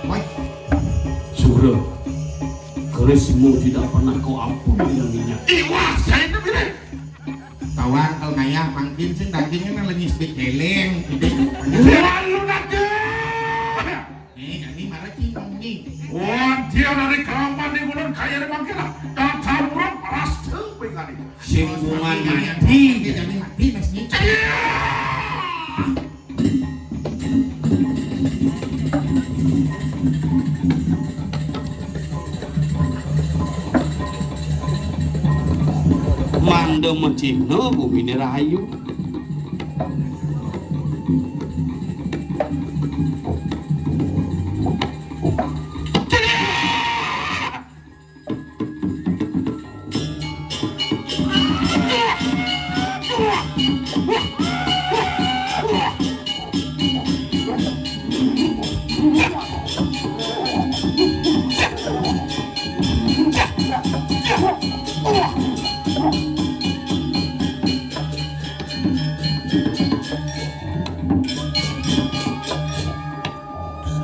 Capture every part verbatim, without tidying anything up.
Woi, Sugro, kerismu tidak pernah kau ampuni yang ninya. Iwah, saya itu pilih. Tawang kalau ngayah mangkin sing dagingnya nang lenyis bekeleng, gede. Lalu nanti. Nih, ini marah cingong nih. Wah, dia dari kamar di bulan kaya di bangkit lah. Datang burung paras tuh, pengkali. Simpungan mati. Jadi mati, Mas, nih. Mangda macihna gumine rahayu.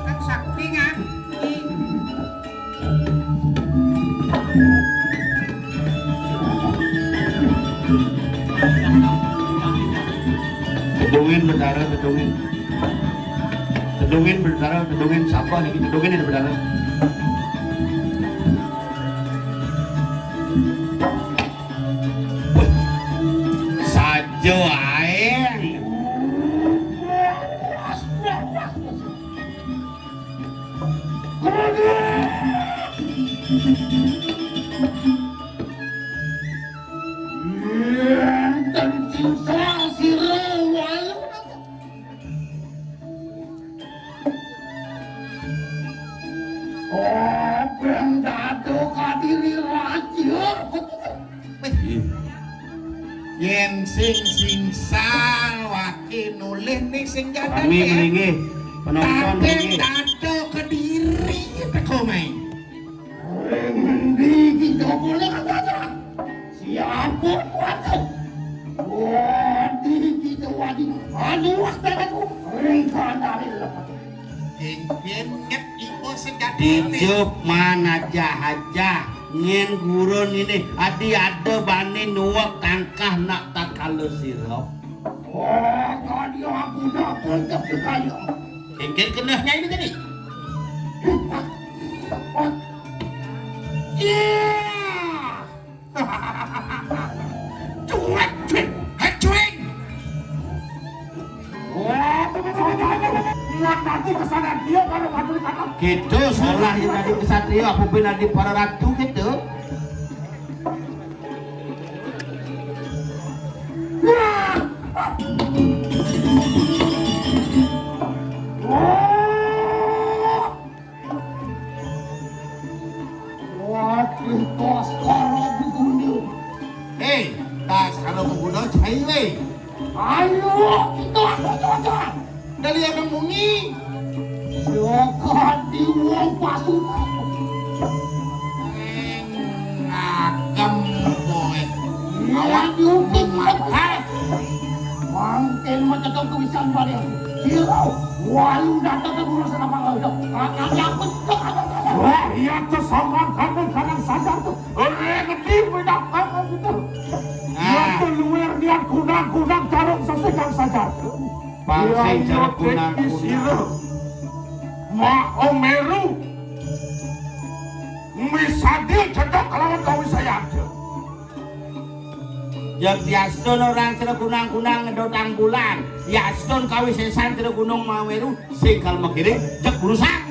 Kan sakti kan? Tedungin, Betara, tedungin. Tedungin, Betara, tedungin. Sapa niki? Tedungin, Betara. Saja ae. Oh, beng dado kadiri raja. Yen sing singsal wake nulih ning sing jagat. Kami ya. Melinggih, penonton. Kadang melinggih. Dado Kediri teko mai. Ring endi kita boleh kata? Siapa kuat? Wadi kita wadi. Anu waktu aku ring kandari lepas. Kengken nget iku sejatine. Ijup man ajah-ajah, ngen gurun ini, adi ada bane nuwek tangkah nak tatkala sira. Oh, kadi aku nak koncep sekaya. Kengken kenehnya ini tadi. Iya. Cuek, cuek. Hei, cuek. Wah, muat nanti kesana dia baru maju di sana. Gitu, salah ya tadi kesatria, apa ben adi para ratu gitu. Wah. Wah. Waduh, Baskara Beguna. Hei, Baskara Beguna, cai weh. Ayo, kita aku saja. Dari yang mungi. Silakan di wong pasukan. Ngagem kowe. Iya, diuping, Mas. Hah? Mangkin macam tulisan bareng. Kira, walu datang ke guru senapa lalu. Kakaknya betul, kakaknya. Wah, iya, tuh, sombong kamu, kadang sadar tuh. Ora ngerti, pindah kamu gitu. Nah. Iya, tuh, luar niat kunang-kunang, tarung sesegang sadar. Pang sing jero kunang-kunang. Mak Omeru. Misadil cedhak kelawan kawisayada. Yadiastun orang Cere Kunang-kunang ngedotang bulan, yastun kawisesan Cere Gunung Mameru sing kal megire jeg rusak.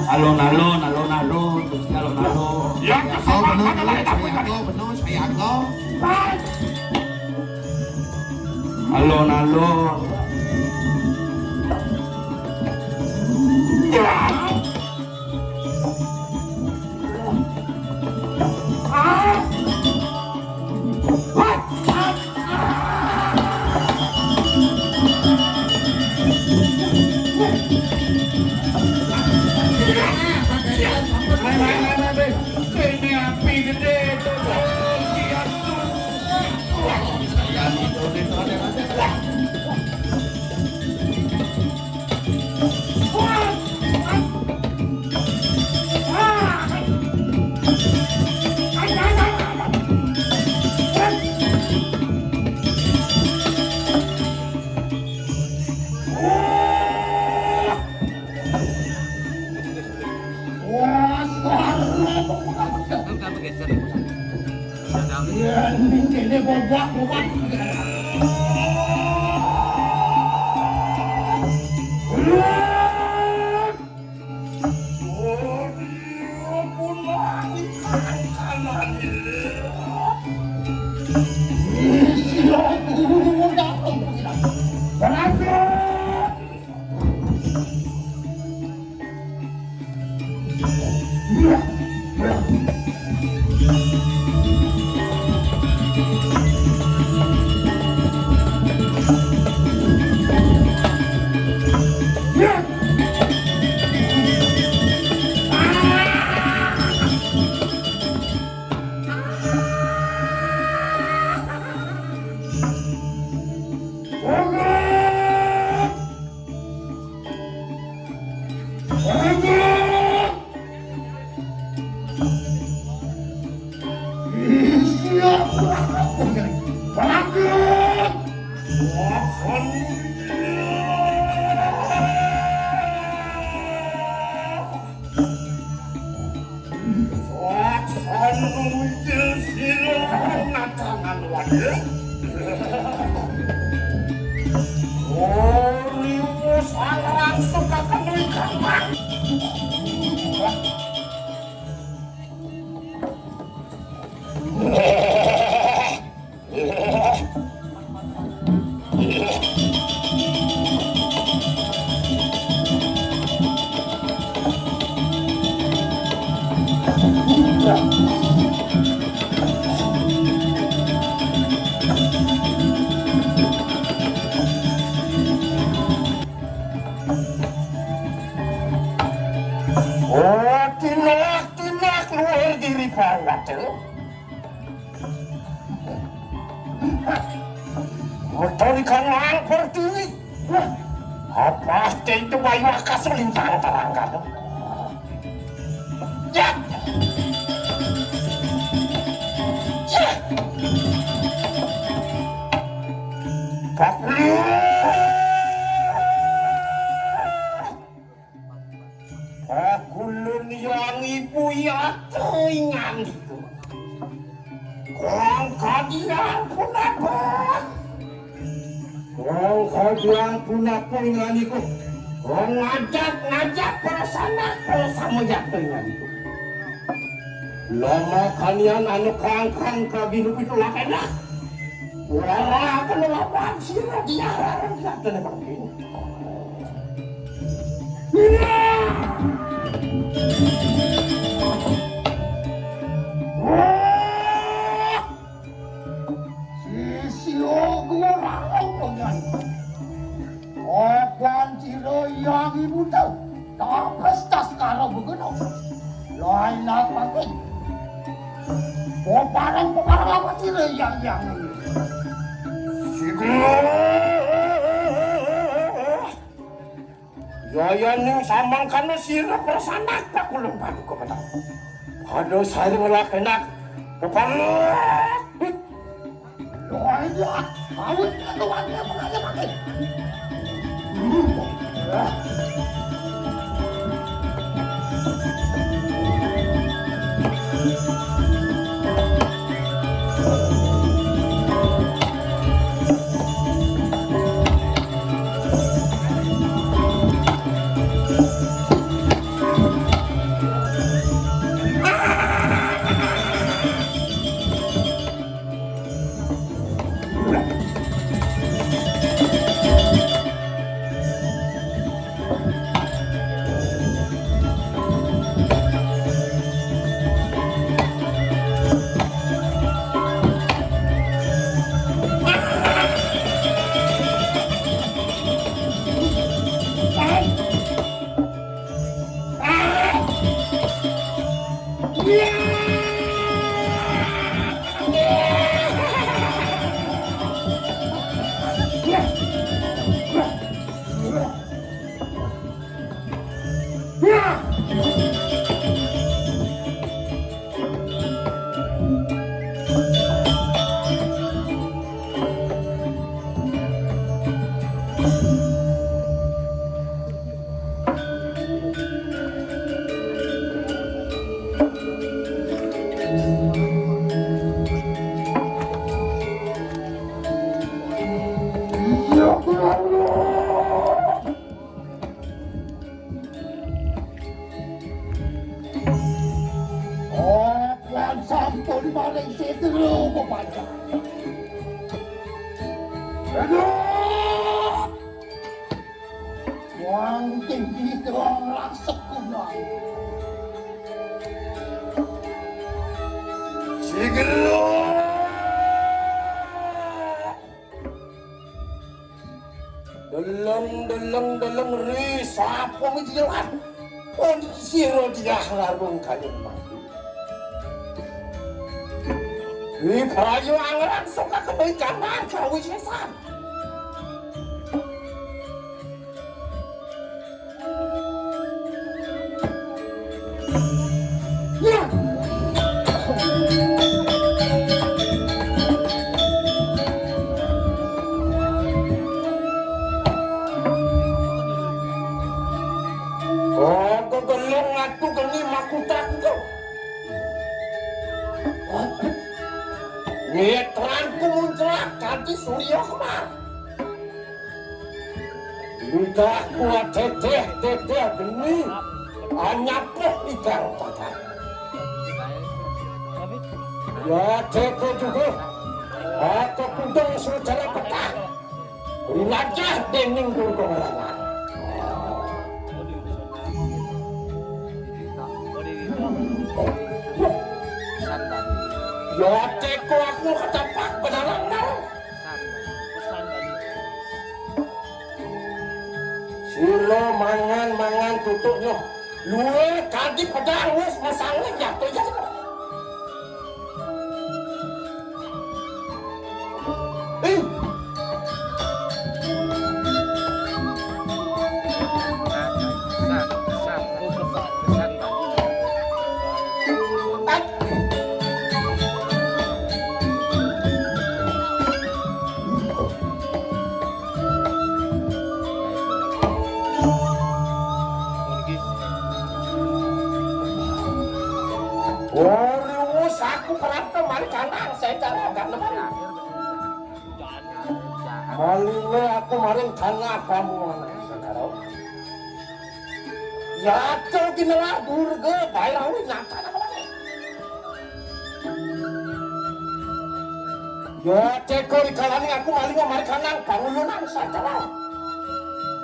Alon-alon, alon-alon, Gusti, alon-alon. Ya, kesempatan lah, tapi kan. Alon-alon. Oh, tinak, tinak, luar diri pangkat, eh. Motor ikan lang pertiwi. Apa itu bayu akas lintang tarangga. Ya. Ya. Pak. Pakulun yang ibu ya ingan itu. Kong kadian punapa? Kong kadian punapa ingan iku? Kong ngajak-ngajak perasana sama jatuh ingan iku. Lama kanian anu kangkang kabinu pitu lakena. Ora apa lelapan sira diarang jatuh bangkit. Sisi ogo rarang penyan. Opan ciro yang ibu tau. Tapes tas karo begeno. Lain apa lagi? Poparang-poparang apa ciro yang yang ini? Sisi. Yaya ning samangkana sira prasanak pakulun paduka petang. Pada saring lakenak pepalu. Loh, iya, awit keluarnya menanya pakai. Oh, kuwi sampun maring Sidro Pepancang. Aduh! Wong tinggi, wong raksek kuno. Sigero. Deleng, deleng, deleng, ri, sapa iki, Wan? Kon sira diah larung kayun mati. Ri, prayu angrang, suka kebaikan, gawe sesan. Oh, kegelung aku keni makutak itu. Netranku muncrat kanthi surya kembar. Lidahku adedeh-dedeh geni, anyapuh igal tagal. Ya teko juga, aku kudung saudara petah. Rilajah dening Durga Ngerangan. Ya teko aku ketapak benalang. Sira mangan-mangan tutuk nyoh. Luwe kadi pedang wis masang jatuh ya. Eh. Ora wis aku perang mari kanang saya cara gak nemen. Malinge aku maring tanah kamu anak saudara. Yato ginelah Durga Bairawi nantana kemane. Ya teko dikalani aku malinge maring kanang pangulunan saudara.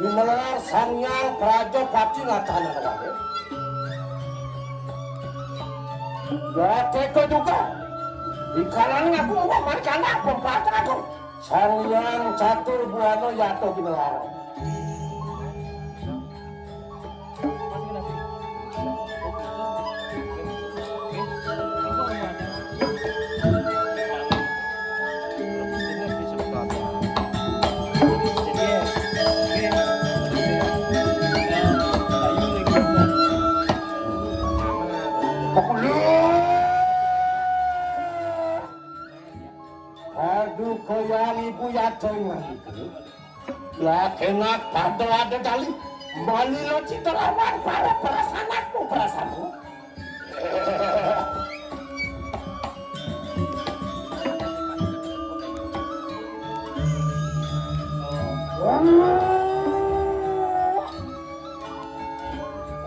Ginelah Sang Hyang Prajapati nantana kemane. Ya teko juga dikalani aku maring kanang pempatah aku. Sang Hyang Catur Buana Yato Ginelar. Aduh, koyang ibu yadong lagi. Lah, enak pada ada tali. Malila cita lawan para perasananmu, perasanmu.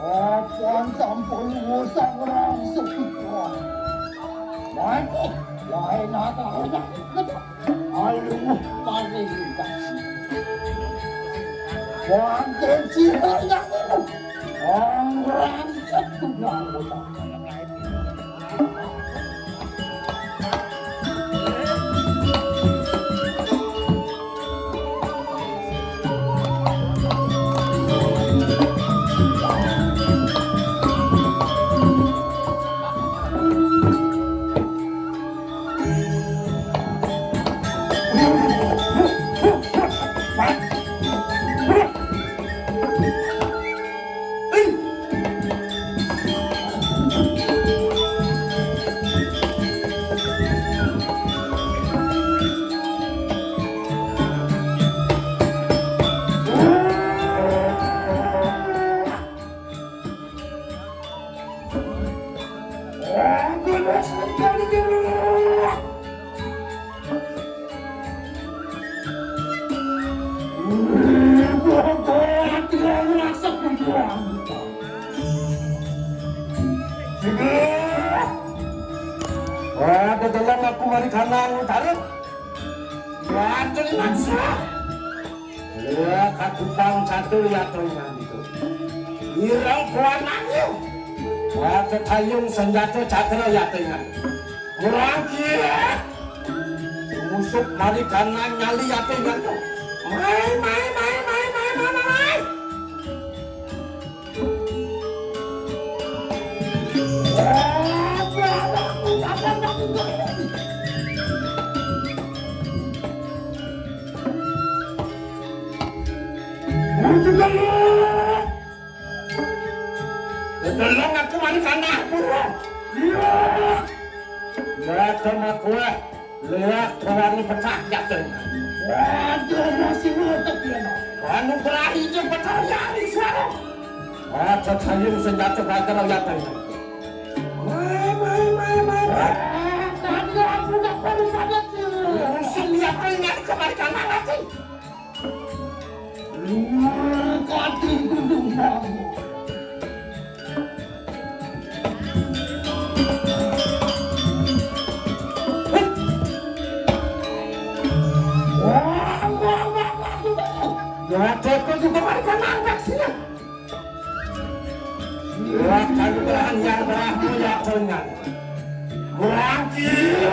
Apan sampun ngusang rang sepitra. Mati, lain ada-ada. Aluh, paling kasih. Wonten sira yang ibu. Orang setunang utama. Wah, dedeleng aku mari kanang utara. Wah, terima kasih. Ya, kadupang catur ya, Toingan itu. Ireng kuanang ya. Wah, tetayung senjata cakra ya, Toingan. Murangkir. Musuh mari kanang nyali ya, Toingan. Mai, mai, mai, mai, mai, mai, mai. Tolong aku mari kanang pura. Iya. Ya, sama kue. Lihat, kawani pecah jatuh. Waduh, masih ngutek dia, no. Anu berahi je pecah ya, di suara. Waduh, sayung senjata bakar jatuh. Mai, mai, mai, mai, mai. Ah, tadi aku tak perlu pada tu. Musuh lihat, ingat kembali kanang hati. Luar kati gunung bangun. Ya, teko juga mereka nangkap sini. Ya, kalau berani yang berani ya, jangan. Berangkit.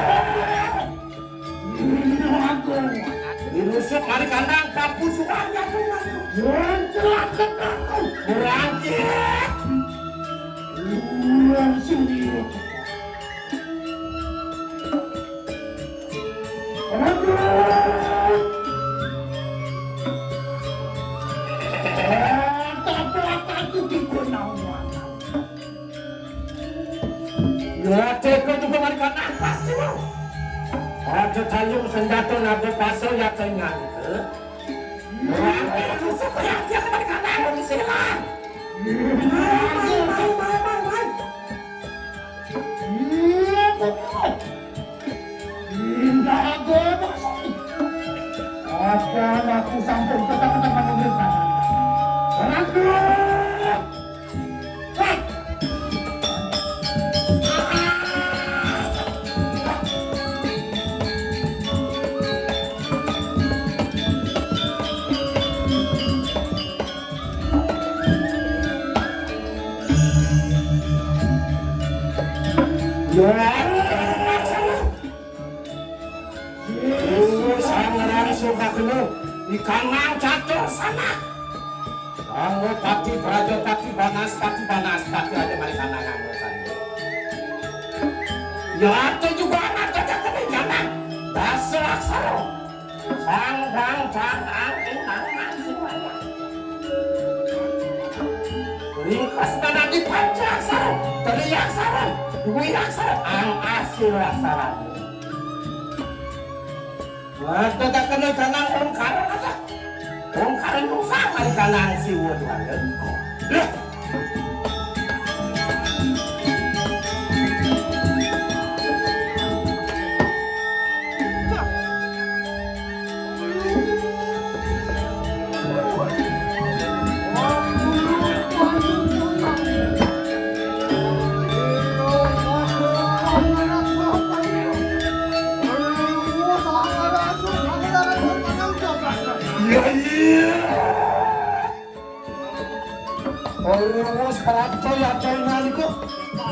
Dirusuk mari kandang, kampus suaranya tuh. Muncrat ke kampung. Berangkit. Luar sini. Aduh. Eh, tapi aku di gunung. Yo, teko juga mari kanang pasti mau. Aja tayung senjata naga paso ya tengan. Wah, aku suka ya dia mari kanang wong sila. Mai, mai, mai, mai. Iya, betul. Indah agama. Apa aku sampun tetap-tetap menurut. Aduh. Wis sangeran suka kena ikangan catur sana. Anggo pati, praja pati, banas pati, banas pati aja mari kanangan sana. Ya, ada juga anak cocok kena ikangan. Dasar aksara. Sang, sang, sang, ang, ing, nang, nang, sing, wayang. Ringkas manadi panca aksara, teri aksara, dwi aksara, ang, asir aksara. Wah, tak kena jangan ongkaran aja. Ongkaran dong sama di kanan si Wud, wah. Loh. Iya, iya. Oh, wis prapta ya, Cai Naliku.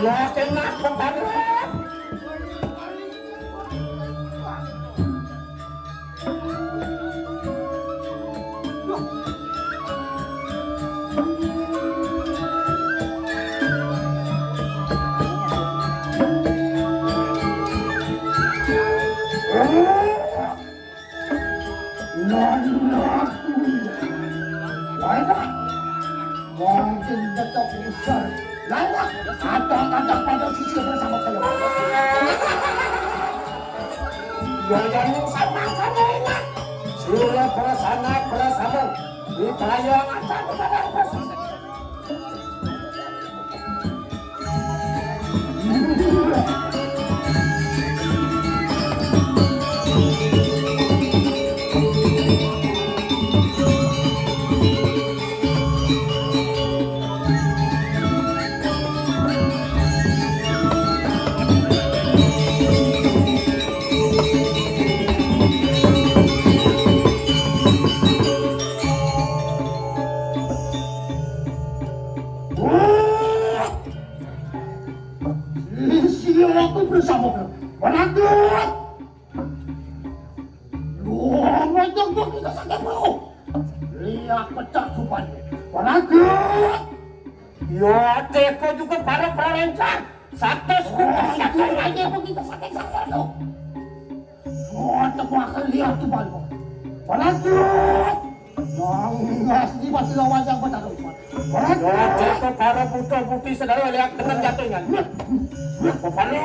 Ya, kena kok. Mungkin tetap usah. Lewat. Ada-ada pada sisi bersama saya. Ya, yang sama-sama enak. Sudah perasana, perasana. Di pelayangan satu pada perasana. Liak pecah kupan. Waragak. Yo, teko juga para perancang. Satu sekutu siapa aja begitu sakit saya tuh. Mau temu akan lihat tuh balik. Waragak. Nang ngas di pati lawan yang benar. Yo, teko para putra putih saudara lihat dengan jatuhnya. Kepala.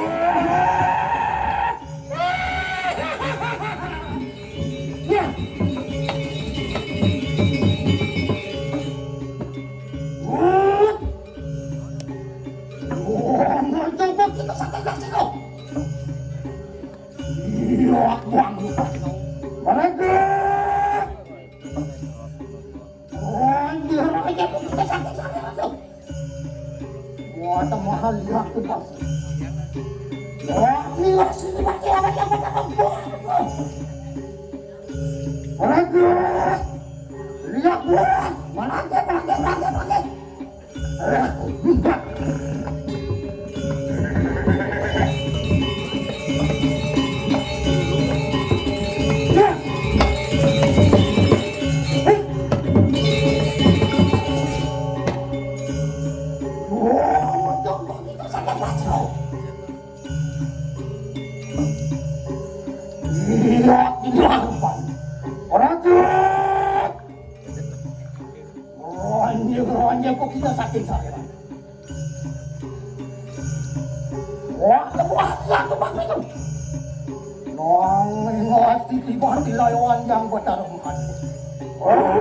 Wah, mau coba kita satu kasih kau. Iya, Bang. Mereka. Oh, iya, mereka itu kita satu-satu. Wah, mahal lihat tuh, Bang. Wah, ini masih dipakai apa yang kita buat? Mereka. Lihat, Bang. Mana dia, mana dia, mana dia, mana dia? Orang tuh. Ronye, ronye, kok kita sakit sakit. Wah, wah, wah, wah, itu. Nang ngerti tiba di lawan yang bertarung hati. Oh.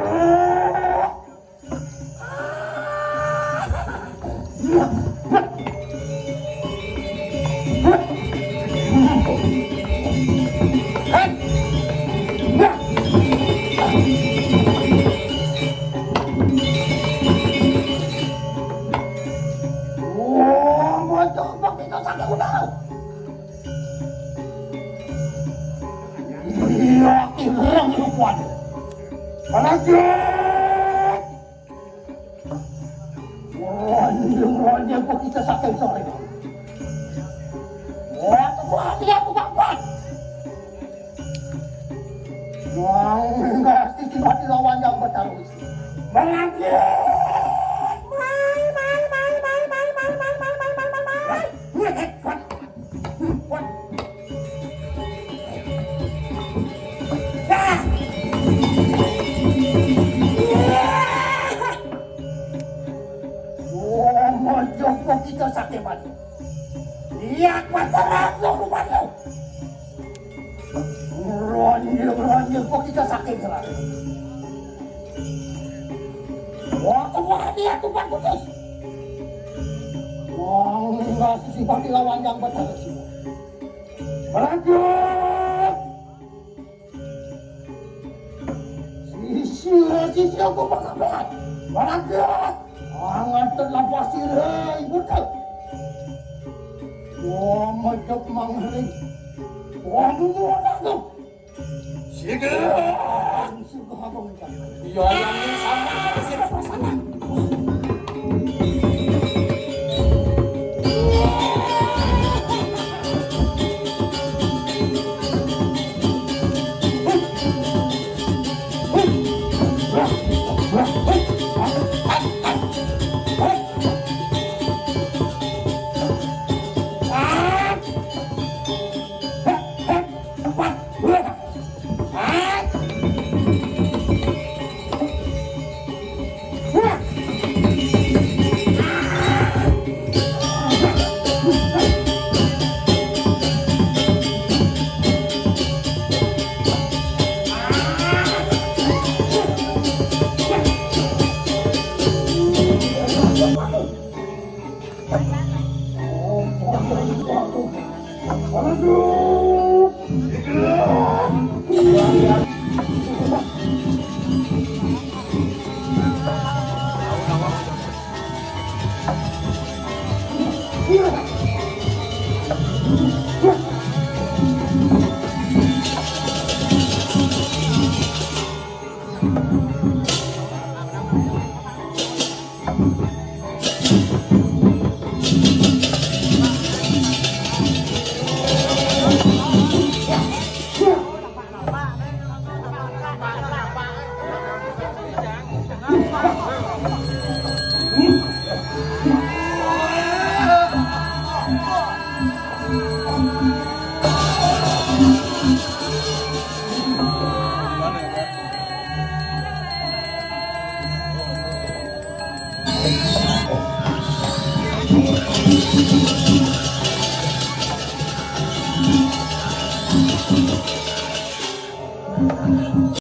Wah, macam apa kita sakit udah. Iya, ireng rupanya. Lanjut. Lanjut, lanjut, kok kita sakit sore. Wah, tuh, wah, lihat tuh, Bang, Bang. Wah, enggak, sisi mati lawan yang bertaruh. Lanjut. Mai, mai, mai, mai. Iya, kuat terang, lo, lo, lo. Ronye, ronye, kok kita sakit, lah. Wah, wah, dia tuh, Pak Kudus. Wah, enggak, sisi pati lawan yang benar, sih. Lanjut. Sisir, sisir aku bakal berat. Lanjut. Angan telah pasir, hei, budak. Wah, medek mangering. Wah, dulu anak tuh. Sige. Sige, abang. Iya, yang sama, sih, pasangan.